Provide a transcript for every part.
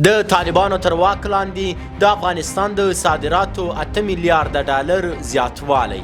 د طالبانو تر واک لاندې د افغانستان د صادراتو 8 میلیارډ ډالر زیاتوالی.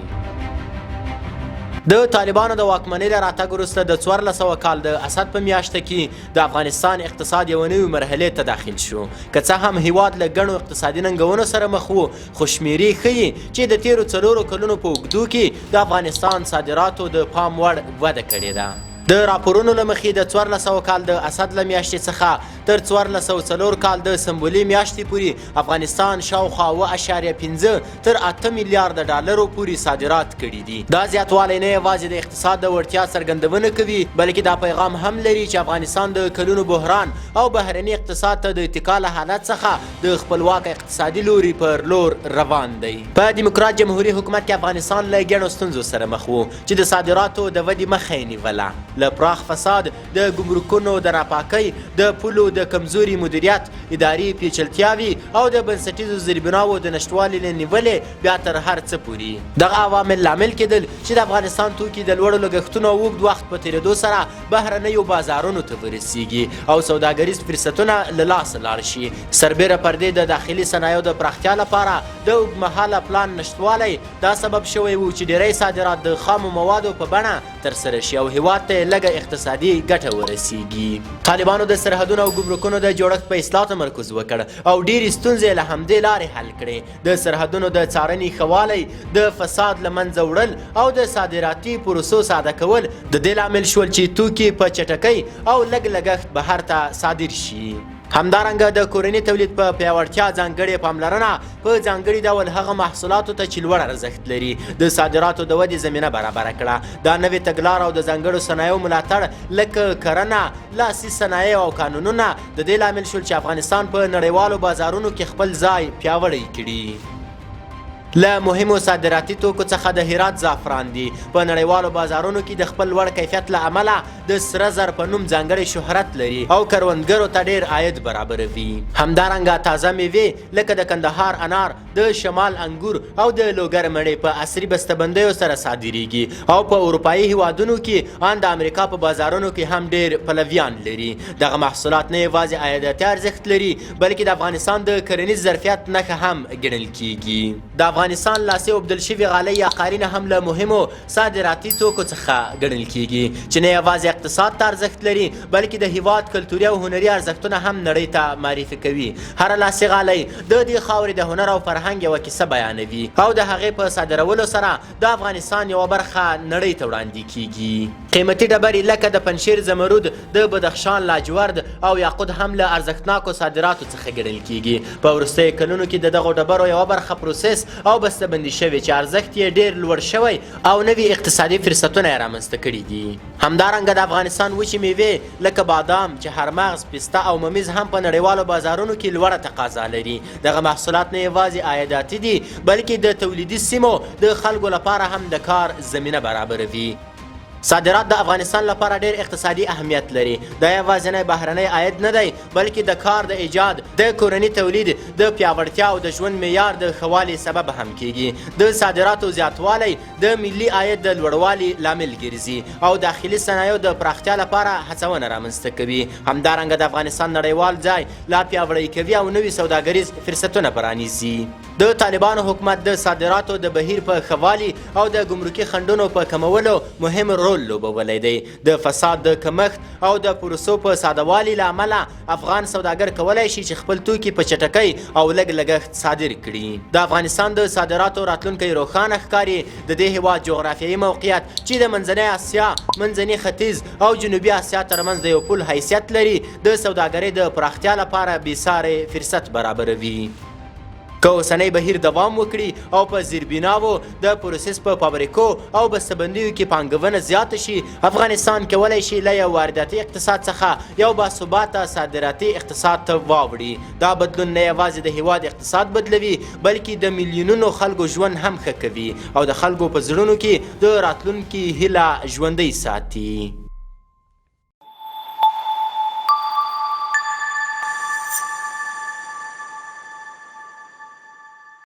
د طالبانو د واکمنۍ له راتګ وروسته د 1400 کال د اسد په میاشت کې د افغانستان اقتصاد یو نوې مرحلې ته داخل شو. که څه هم هیواد له ګڼو اقتصادي ننګونو سره مخ وو، خو شمیرې ښيي چې د تیرو 4 کلونو په اوږدو کې د افغانستان صادراتو د پام وړ وده کړې ده. د راپورونو له مخې د 1400 کال د اسد له میاشتې څخه تر 1404 کال د سنبلې میاشتې پورې افغانستان شاوخوا 7.5 تر 8 میلیارډ ډالرو پورې صادرات کړي دي. دا زیاتوالی نه یوازې د اقتصاد د وړتیا څرګندونه کوي، بلکې دا پیغام هم لري چې افغانستان د کلونو بحران او بهرني اقتصاد ته د اتکا له حالت څخه د خپلواک اقتصادي لوري پر لور روان دی. په دیموکرات جمهوري حکومت کې افغانستان له ګڼو ستونزو سره مخ وو چې د صادراتو د ودې مخه یې نیوله. له پراخ فساد، د ګمرکونو د ناپاکۍ، د پولو د کمزوري مدیریت، اداري پیچلتیاوې او د بنسټیزو زیربناوو د نشتوالي له نیولې بیا تر هر څه پورې دغه عوامل لامل کېدل چې د افغانستان توکي د لوړو لګښتونو او اوږد وخت په تېرېدو سره بهرنیو بازارونو ته ورسیږي او سوداګریز فرصتونه له لاسه لاړ شي. سربېره پر دې د داخلي صنایعو د پراختیا لپاره د اوږدمهاله پلان نشتوالی دا سبب شوی و چې ډیری صادرات د خامو موادو په بڼه ترسره شي او هیواد ته یې لږه اقتصادي ګټه ورسیږي. طالبانو د سرحدونو او ګمرکونو د جوړښت په اصلاح تمرکز وکړ او ډېرې ستونزې یې له همدې لارې حل کړې. د سرحدونو د څارنې ښه والی، د فساد له منځه وړل او د صادراتي پروسو ساده کول د دې لامل شول چې توکي په چټکۍ او لږ لګښت بهر ته صادر شي. همدارنګه د کورني تولید په پیاوړتیا ځانګړې پاملرنه په ځانګړي ډول هغه محصولاتو ته چې لوړ ارزښت لري د صادراتو د ودې زمینه برابره کړه. دا نوې تګلاره او د ځانګړو صنایعو ملاتړ لکه کرنه، لاسي صنایع او کانونونه د دې لامل شول چې افغانستان په نړیوالو بازارونو کې خپل ځای پیاوړی کړي. له مهمو صادراتي توکو څخه د هرات زعفران دي. په نړیوالو بازارونو کې د خپل لوړ کیفیت له امله د سره زر په نوم ځانګړی شهرت لري او کروندګرو ته ډېر عاید برابروي. همدارنګه تازه میوې لکه د کندهار انار، د شمال انګور او د لوګر مڼې په عصري بستهبندیو سره صادریږي او په اروپایي هیوادونو کې ان د امریکا په بازارونو کې هم ډېر پلویان لري. دغه محصولات نه یوازې عایداتي ارزښت لري، بلکې د افغانستان د کرنیز ظرفیت نښه هم ګڼل کیږي. د افغانستان لاسي اوبدل شوي غالۍ یا قالینه هم له مهمو صادراتي توکو څخه ګڼل کیږي چې نه یوازې اقتصاد ته ارزښت لري، بلکې د هیواد کلتوري او هنري ارزښتونه هم نړۍ ته معرفي کوي. هره لاسي غالۍ د دې خاورې د هنر او فرهنګ یوه کیسه بیانوي او د هغې په صادرولو سره د افغانستان یوه برخه نړۍ ته وړاندې کیږي. قیمتي ډبرې لکه د پنجشیر زمرود، د بدخشان لاجورد او یاقوت هم له ارزښتناکو صادراتو څخه ګڼل کیږي. په وروستیو کلونو کې د دغو ډبرو یوه برخه پروسس او بستهبندي شوې چې ارزښت یې ډېر لوړ شوی او نوي اقتصادي فرصتونه یې رامنځته کړي دي. همدارنګه د افغانستان وچې میوې لکه بادام، چهارمغز، پسته او ممیز هم په نړیوالو بازارونو کې لوړه تقاضا لري. دغه محصولات نه یوازې عایداتي دي، بلکې د تولیدي سیمو د خلکو لپاره هم د کار زمینه برابروي. صادرات د افغانستان لپاره ډېر اقتصادي اهمیت لري. دا یوازینی بهرنی عاید نه دی، بلکې د کار د ایجاد، د کورني تولید د پیاوړتیا او د ژوند معیار د ښه والي سبب هم کیږي. د صادراتو زیاتوالی د ملي عاید د لوړوالي لامل ګرځي او داخلي صنایعو د پراختیا لپاره هڅونه رامنځته کوي. همدارنګه د افغانستان نړیوال ځای لا پیاوړی کوي او نوي سوداګریز فرصتونه پرانیزي. د طالبانو حکومت د صادراتو د بهیر په ښه والي او د ګمرکي خنډونو په کمولو مهم رول لوبولی دی. د فساد د کمښت او د پروسو په ساده والي له امله افغان سوداګر کولای شي چې خپل توکي په چټکۍ او لږ لګښت صادر کړي. د افغانستان د صادراتو راتلونکی روښانه ښکاري. د دې هېواد جغرافیایي موقعیت چې د منځنۍ اسیا، منځني ختیځ او جنوبي اسیا ترمنځ د یو پل حیثیت لري، د سوداګرۍ د پراختیا لپاره بې ساری فرصت برابروي. که اوسنی بهیر دوام وکړي او په زیربناوو، د پروسس په فابریکو او بستهبندیو کې پانګونه زیاته شي، افغانستان کولی شي له یو وارداتي اقتصاد څخه یو باثباته صادراتي اقتصاد ته واوړي. دا بدلون نه یوازې د هیواد اقتصاد بدلوي، بلکې د میلیونونو خلکو ژوند هم ښه کوي او د خلکو په زړونو کې د راتلونکي هیله ژوندۍ ساتي.